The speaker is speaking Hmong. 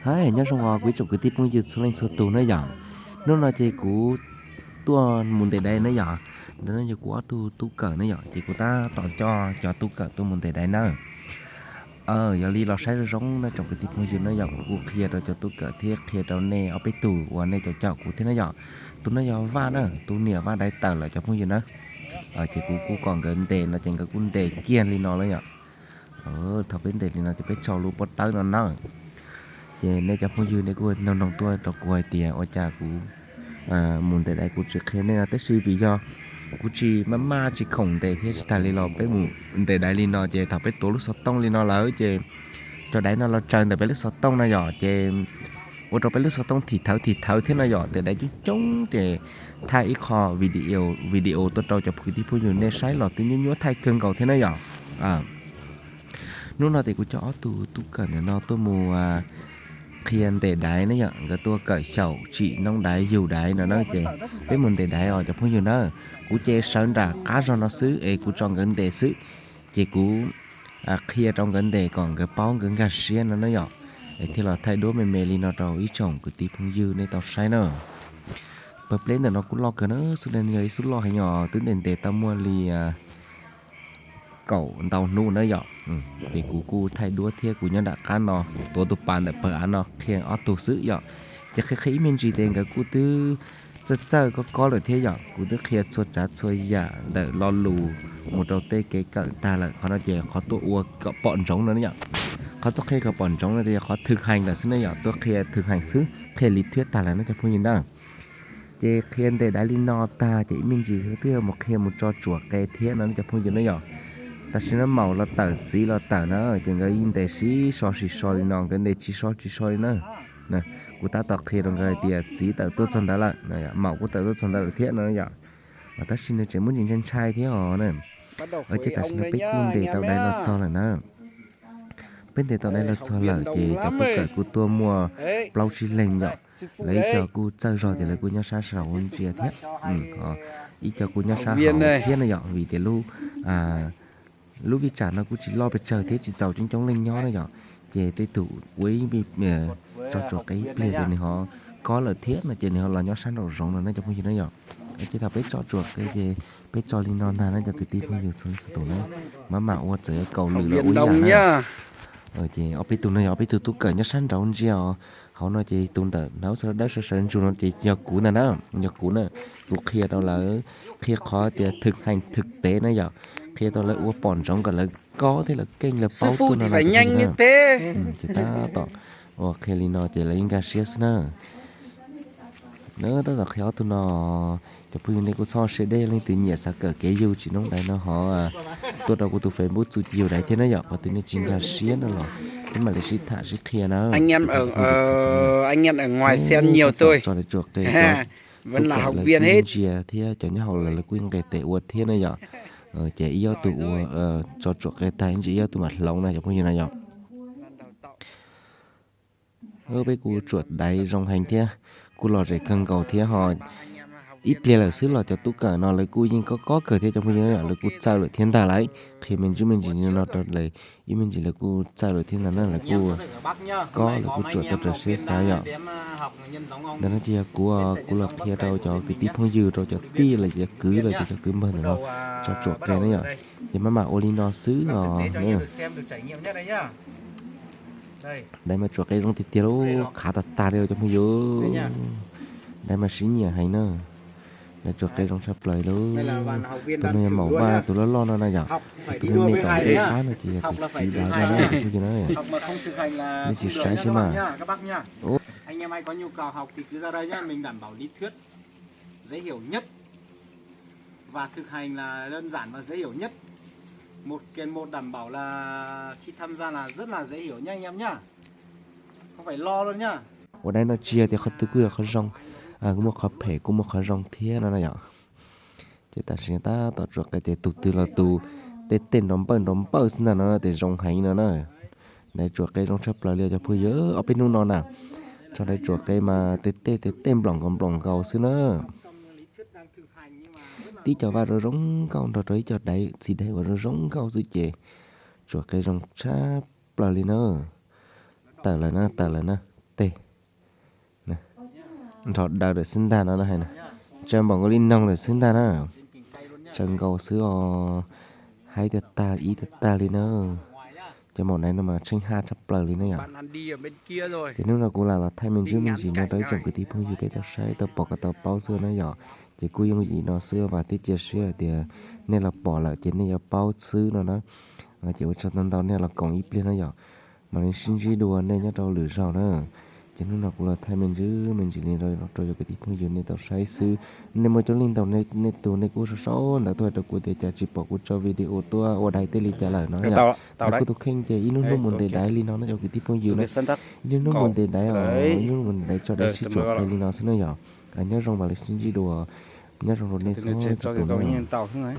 Hais nyob zoo os kuv ib tsoom kwv tij phooj ywg txhua leej txhua tus na yom. Hnub no ces kuv tuaj mus ntes daiv na yom. Ntawm no yog kuv ob tug tub kawm na yom, ces kuv tab tom coj cov tub kawm tuaj mus ntes daiv na. Yog li los saib zoo zoo na tsoom kwv tij phooj ywg na yom, kuv kuj qhia rau cov tub kawm thiab qhia rau nej ob peb tug uas nej caum caum kuv thiab na yom. Tus no yog Vaj na, tus niam Vaj daiv tawm lawm cov phooj ywg na. Ces kuv kuj kom nkawd ntes no ces nkawd kuj ntes kiag li no lawm yom. Thaum peb ntes li no ces peb tso lub pob tawb no na. Ces nej cov phooj ywg nej kuj noog noog tuaj rau kuv hais tias ua cas kuv mus ntes daiv kuv tsis qhia nej no, tab sis vim yog kuv tsis maj maj tsis khoom ntes thiab tsis tas li los peb mus ntes daiv li no ces thaum peb tuav lub xov tooj li no lawm ces cov daiv no los tsaws ntawm peb lub xov tooj no yom, ces ua rau peb lub xov tooj thim thawv thim thawv thiab no yom, ces daiv coob coob ces thaij ib qho video tuaj rau cov kwv tij phooj ywg nej saib los twb nyuaj nyuaj thaij kawg nkaus thiab na yom. Hnub no ces kuv coj ob tug tub kawm ntawm no tuaj mus qhia ntes daiv ne yom, nkawd tuaj kawm xyaum tsim noob daiv yug daiv no na, ces peb mus ntes daiv os cov phooj ywg na. Kuv ces sawv nram qab zog no xwb es kuv tso nkawd ntes xwb, ces kuv qhia rau nkawd ntes kom nkawd paub nkawd nkag siab no na yom, es thiaj los thaij duab me me li no rau ib tsoom kwv tij phooj ywg nej tau saib na. Pawg pleb ntawm no kuj loj kawg na, xub li yog ib xub loj heev os, twb ntes ntes tau muaj li kaum ntau hnub na yom. Ces kuv kuj thaij duab thiab kuv nyob nram qab no tuav tus pas ntawm pawg av no qhia ob tug xwb yom. Ces qhia qhia ib me ntsis ces nkawd kuj twb txawj txawj kob kob lawm thiab yom, kuv twb qhia txhua tsav txhua yam ntawm lo lus mus rau tej kev kawm tag lawm, qhov no ces qhov tuaj ua kom pom ntsoov no yom. Qhov tuaj qhia kom pom ntsoov no ces yog qhov thực hành lawm xwb na yom, tuaj qhia thực hành xwb, qhia lý thuyết tag lawm no cov phooj ywg na. Ces qhia ntes daiv li no tag ces ib me ntsis twb yuav mus qhia mus tso tsuam qe thiab no cov phooj ywg na yom. Tam sim no maum los tawm txiv los tawm na, ces nkawd yeej ntes sib so sib so li no, nkawd ntes tsis so tsis so li na. Kuv tab tom qhia rau nkawd hais tias txiv tawm tuaj txog ntawd lawm, maum kuj tawm tuaj txog ntawd lawm thiab no yom. Tab sis nws tseem muaj ntsis ntshai ntshai thiab os na. Ces tam sim no peb kuj ntes tau daiv los txog lawm na. Peb ntes tau daiv los txog lawm ces cov tub kawm kuj tuaj muaj plaub tsib leeg yom. Lawv ib co kuj txawj zog ces lawv kuj nyob sab saud ntsia thiab. Ib co kuj nyob sab hauv thiab na yom, vim tias lub vij tsam no kuj tsis loj pes tsawg thiab tsis txaus coob coob leej nyob na yom. Ces tej tus ua ib tso tsuam qe ib pliag ces nws ho kob lawm thiab no ces nws ho los nyob sab nraum zoov no na cov phooj ywg na yom. Ces thaum peb tso tsuam qe ces peb tso li no ntag na cov kwv tij phooj ywg txhua leej txhua tus na. Maj mam ua txawm kaum lwm los ua ib yam na. Ces ob peb tug no yog ob peb tug tub kawm nyob sab nraud ntsia os. Hauv no ces tus ntawm hnav xov dawb sawv sawv ntsug no ces yog kuv ntag na, yog kuv na. Kuv qhia rau lawv, qhia qhov tias thực hành thực tế na yom, qhia rau lawv ua pom ntsoov kom lawv kob thiab lawv keej lawv paub tuaj no na. Ces tab tom ua qhia li no ces lawv yeej nkag siab xwb na. Tab tom qhia ob tug no, cov phooj ywg nej kuj txhob siab deb, leej twg nyiam xav kawm kev yug tsim noob daiv no ho tuaj rau kuv tus Facebook txum ci yug daiv thiab na yom, qhov twg nej tsis nkag siab no los peb mam li sib tham sib qhia na. Tso daiv tsuam qe, tub kawm lawv kuj ntsia thiab cov nyob hauv lawv lawv kuj nqes tes ua thiab na yom. Ces ib ob tug ua tso tsuam qe tag ib ntsis ib ob tug mam hloov na cov phooj ywg na yom. Peb kuj tsuam daiv zoo heev thiab, kuj lom zem kawg nkaus thiab ho. Ib pliag lawm xwb los cov tub kawm no lawv kuj yeej kob kob kawg thiab cov phooj ywg, lawv kuj txawj lawm thiab ntag lauj. Qhia me ntsis me ntsis no rau lawv, ib me ntsis lawv kuj txawj lawm thiab ntag na, lawv kuj kob lawv kuj tsuam tau raws siab xav yom. Ntawm no ces yog kuv, kuv los qhia rau cov kwv tij phooj ywg rau cov tij los cov kwv los cov kwv npawg ntawm no tso tsuam qe na yom. Ces maj mam ua li no xwb os. Daiv mas tsuam qe zoo tiag tiag lauj, qhav tag tag li cov phooj ywg. Daiv mas sib nyiam heev na. Daiv tsuam qe zoo tshaj plaws lauj. Tus no yog maum Vaj tus loj loj no na yom. Tus me me tom ntej qab no ces yog tus txiv daiv no na cov phooj ywg na. Nej sim saib seb mas. Anh em ai có nhu cầu học thì cứ ra đây nhá, mình đảm bảo lý thuyết dễ hiểu nhất và thực hành là đơn giản và dễ hiểu nhất. Một kiện một đảm bảo là khi tham gia là rất là dễ hiểu nhá anh em nhá. Không phải lo luôn nhá. Ua daiv no tsis yog tias qhov twg kuj yog qhov zoo, kuj muaj qhov phem kuj muaj qhov zoo thiab no na yom. Ces tam sim tab tom tsuam qe ces tus twg los tus tej tej nrov npawj nrov npawj xwb ntag no ces zoo heev no na. Daiv tsuam qe zoo tshaj plaws li cov phooj ywg, ob peb hnub no na, tso daiv tsuam qe mas tej tej tej tej nploom nkaus nploom nkaus xwb na. Tib co vaj zoo zoo nkauj nrog rau ib co daiv txiv daiv uas zoo zoo nkauj xwb ces tsuam qe zoo tshaj plaws li na. Tawm lawm na, tawm lawm na. tej, nrho daws lawm xwb ntag no hais na. Tsaws npaum nkaus li noog lawm xwb ntag na. Tsaws nkaus xwb os, haib tiag tag ib tiag tag li na. Cov maum daiv no mas tsheej haj tshaj plaws li na yom. Ces hnub no kuv lam los thaij me ntsis me ntsis no rau ib tsoom kwv tij phooj ywg peb tau saib tau pom kom tau paub xwb na yom. Ces kuj yooj yim no xwb, vam thiab cia siab hais tias nej los pom lawm ces nej yuav paub xwb no na. Ces ua tsaug ntau ntau nej los koom ib pliag no yom. Mam li sib ntsib dua nej nyob rau lwm zaug na. Ces hnub no kuv los thaij me ntsis me ntsis li rau cov kwv tij phooj ywg nej tau saib xwb. Nej muaj coob leej ntau, nej tus nej kuj sau sau ntawv tuaj hais rau kuv tias cas tsis pom kuv tso video tuaj ua daiv tej li cas lawm no yom. Kuv tus kheej ces ib hnub hnub mus ntes daiv li no na cov kwv tij phooj ywg na. Ib hnub hnub mus ntes daiv os, ib hnub hnub mus ntes daiv tso daiv sib tsuam plaws li no xwb na yom. Nyob zoo mam li sib ntsib dua, nyob zoo rau nej txhua txhua tus na.